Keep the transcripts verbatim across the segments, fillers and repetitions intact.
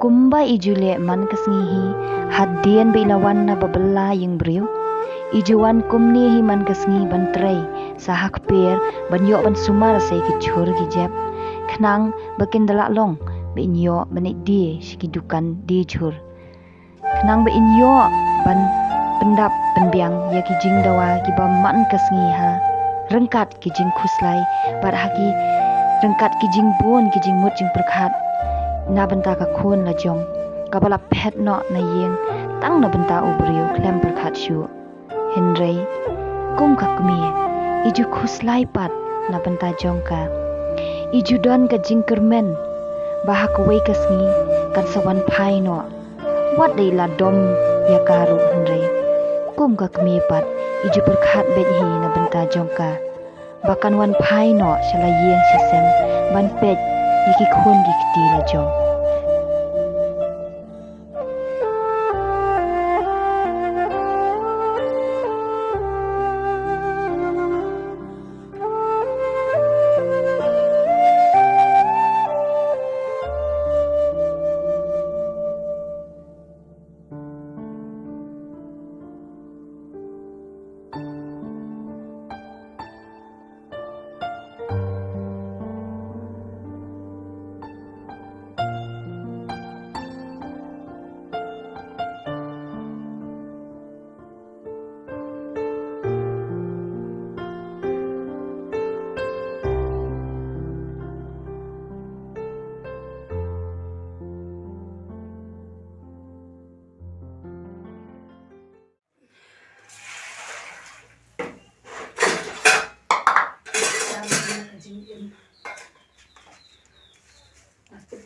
Kumba i ju leh man ka sngi hi, hadien ba i la wan na ba bylla ïing briew, i ju wan kumne hi man ka sngi ban trei sa ha kper ban ïoh ban sumar sa ïa ki jhur ki jep, khnang ba kin da lah long ba in ïoh ban ïa die sha ki dukan die jhur. Khnang ba in ïoh ban pyndap pynbiang ïa ki jingdawa kiba man ka sngi ha ryngkat ki jingkhuslai bad ha ki ryngkat ki jingbun ki jingmut jingpyrkhat na bynta ka khun la jong kaba la phet noh na ïing tang na bynta u briew khlem pyrkhat shuh. Hynrei kum ka kmie, i ju khuslai pat na bynta jong ka. I ju don ka jingkyrmen ba ha kawei ka sngi kan sa wan phai noh. Wat dei la dom ïa ka ruh hynrei kum ka kmie pat i ju pyrkhat beit hi na bynta jong ka ba kan wan phai noh sha la ïing sha sem ban peit ïa ki khun ki kti la jong.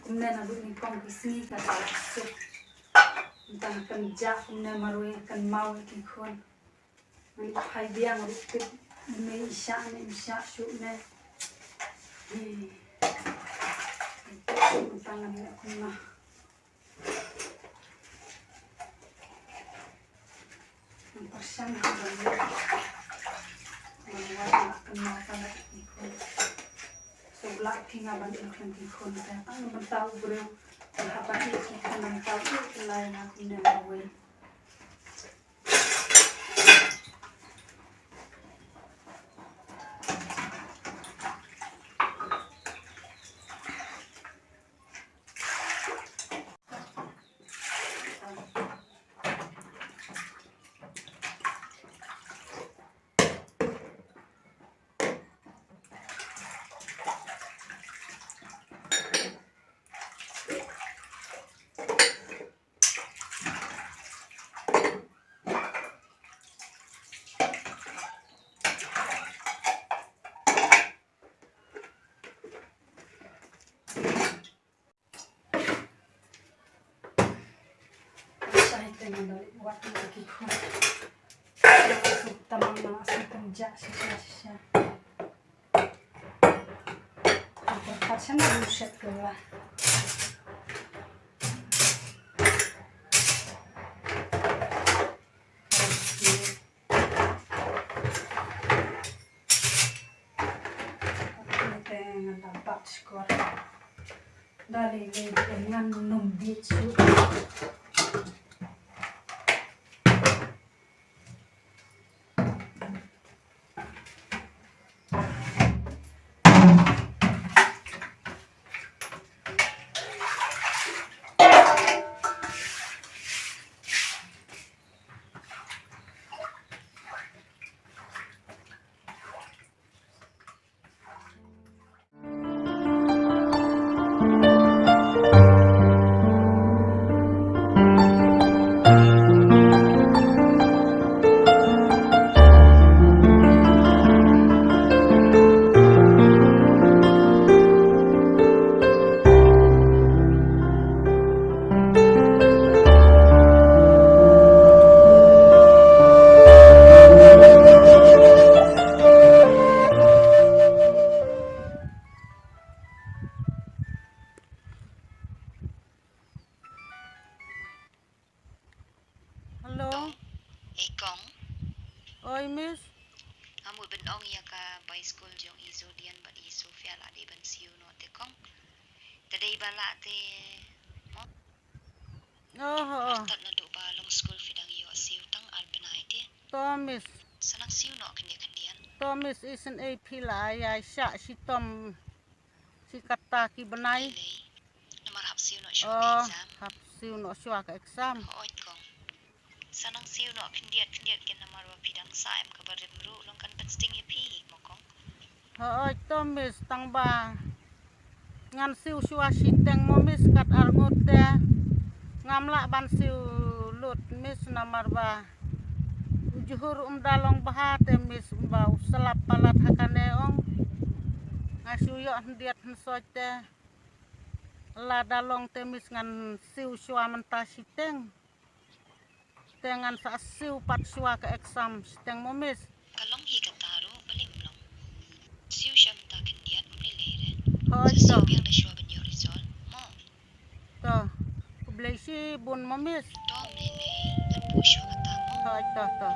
Kumne naduh nyngkong ki sngi ka la suk. Tang kan jah kumne marwei kan maw ki khun. Ngan phai biang ruh tip ne i shah ne i shah shuh ne. Hi. Tang ngan ïa kumne. Pyrshang ha ban ïa ban wan la kynmaw palat ki khun. Suk la ki nga ban ïa khlem ki khun te tang ban tau briew. Ban hap ban ïa ki khun ban tau ïa ki lai nga kumne marwei. Shai te ngan da leit wad ïa ki khun. Suk tamang na suk tam ja shisha shisha. Ka pyrkhat shen na shet ka la. Te ngan da bat skor. Da lei lei te ngan nym bit shuh. Hello. Ei kong. Oi miss. Nga mut ban ong ïa ka bai skul jong i Zodian bad i Sofia la dei ban siew noh te kong. Te dei ba lah te mo. Miss. Sa nang siew noh khyndiat khyndiat. To Miss, isynei phi la ai ai shah shitom shi katta ki bnai. Lei lei. Namar hap siew noh shuwa ka exam. Hap siew noh shuwa ka exam. Hooid kong. Sa nang siew noh khyndiat khyndiat kein namar ba phi dang sah em, kaba rim ruh long kan pynsting ïa phi mo kong. Hooid to Miss, tang ba ngan siew shuwa shiteng mo Miss, kat arngut te ngam lah ban siew lut Miss, namar ba u jhur um da long bha te Miss, um ba u slap palat ha kane ong. Nga shu ïoh hyndiat hynsoit te lada long te Miss ngan siew shuwa mynta shiteng. Te ngan sa siew pat shuwa ka exam shiteng mo Miss. Ka long hi kata ruh, balei ym long. Siew shuwa mynta khyndiat, ym lei lei re. Hooid to. Sa siew biang da shuwa ban ïoh result mo. To. Khublei shibun mo Miss. To, ym lei lei. Ngan buh shuwa kata mo. Hooid to, to.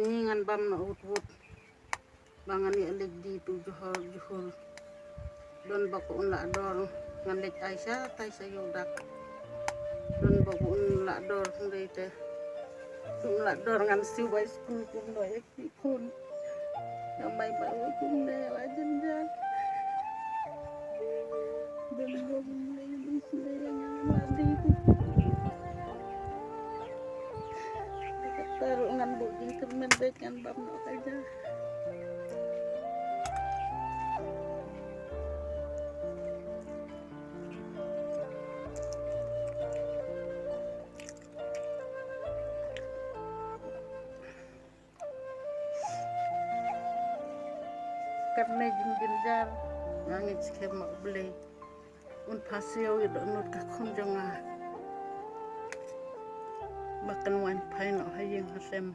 Ngi ngan bam na ut ut. Ba ngan ïa leit die tu johor johor. Don ba ko un la dor ngan leit ai sha tai sha ïew dak. Don ba ko un la dor hynrei te. Kum la dor ngan siew bai skul kumno ïa ki khun. Nga mai ba u kumne la jynjar. Don ba kumne ïa leit sha tai la ngan la die tu. Kata ruh ngan buh jingkyrmen bad ngan bam noh ka ja. Katne jingjynjar nga ngeit skhem ma U Blei un pha siew ïa dohnud ka khun jong nga ba kan wan phai noh ha ïing ha sem.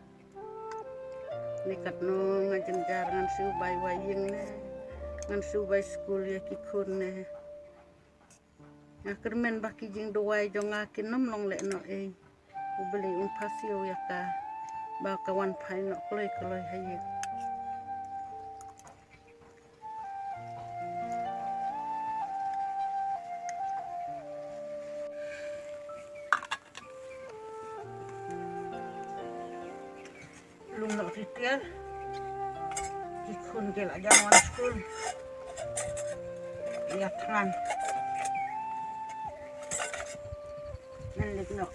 Ni katno nga jynjar, ngan shu bai wai ïing ne, ngan shu bai skul ïa ki khun ne. Nga kyrmen ba ki jingduwai jong nga kin ym long lehnoh ei. U Blei un phah siew ïa ka ba ka wan phai noh kloi kloi ha ïing. Lum noh ki tiar. Ki khun ki la jan wan skul. Ïa thngan. Men leit noh.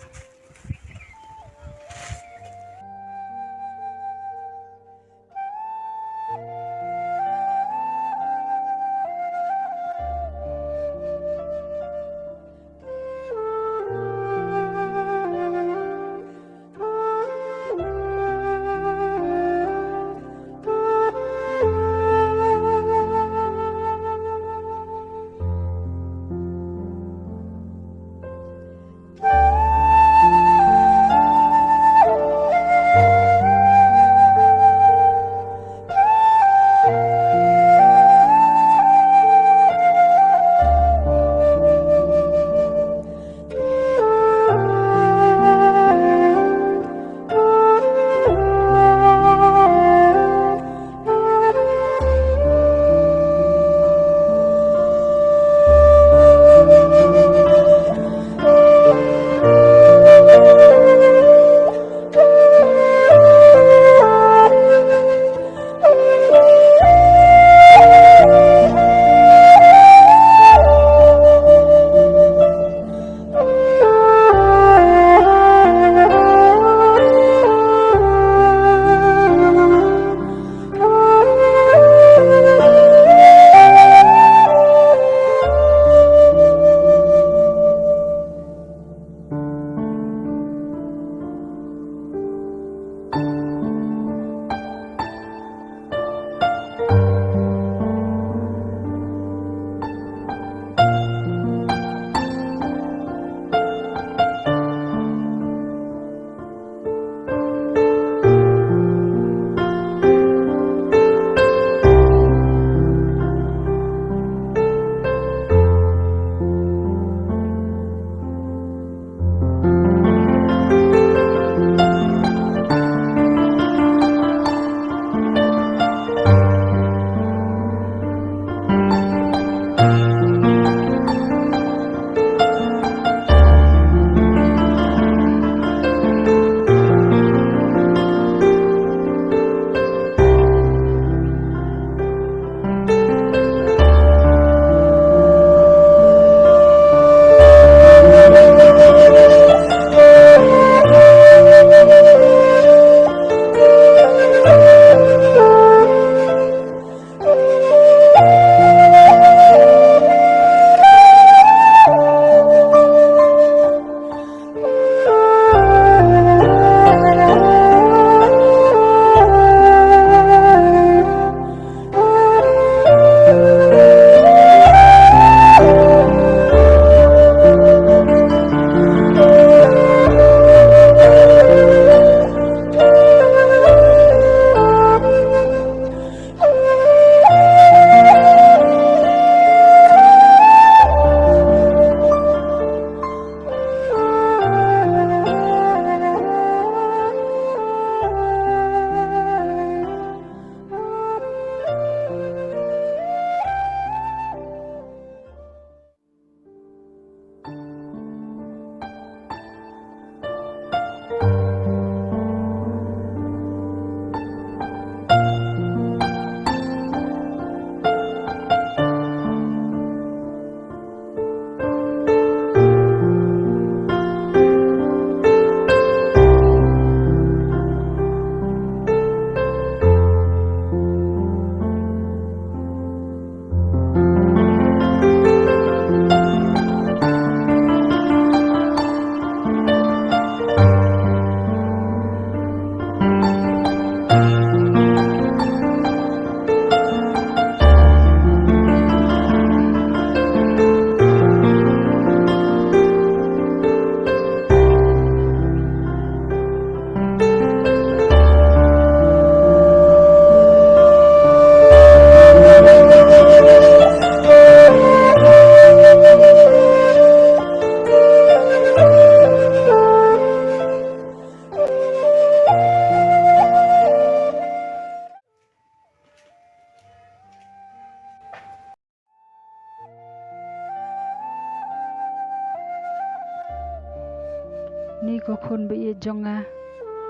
Ni ko khun ba ïeit jong nga,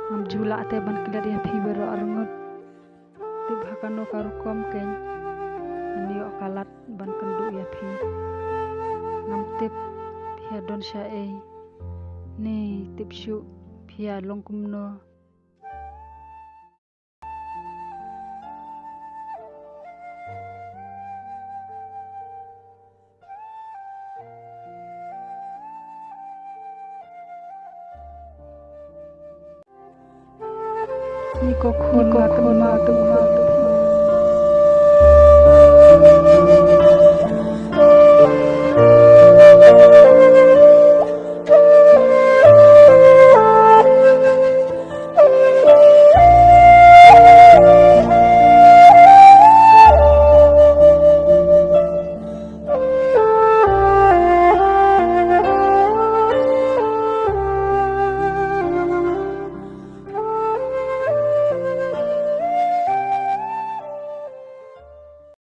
ngam ju lah te ban klet ïa phi baroh arngut. Tip ha kano ka rukom kein ngan ïoh ka lad ban kynduh ïa phi. Ngam tip phi ïa don shaei. Ni tip shuh phi ïa long kumno. Ni ko khun, ni ko khun, ma tu ma tu.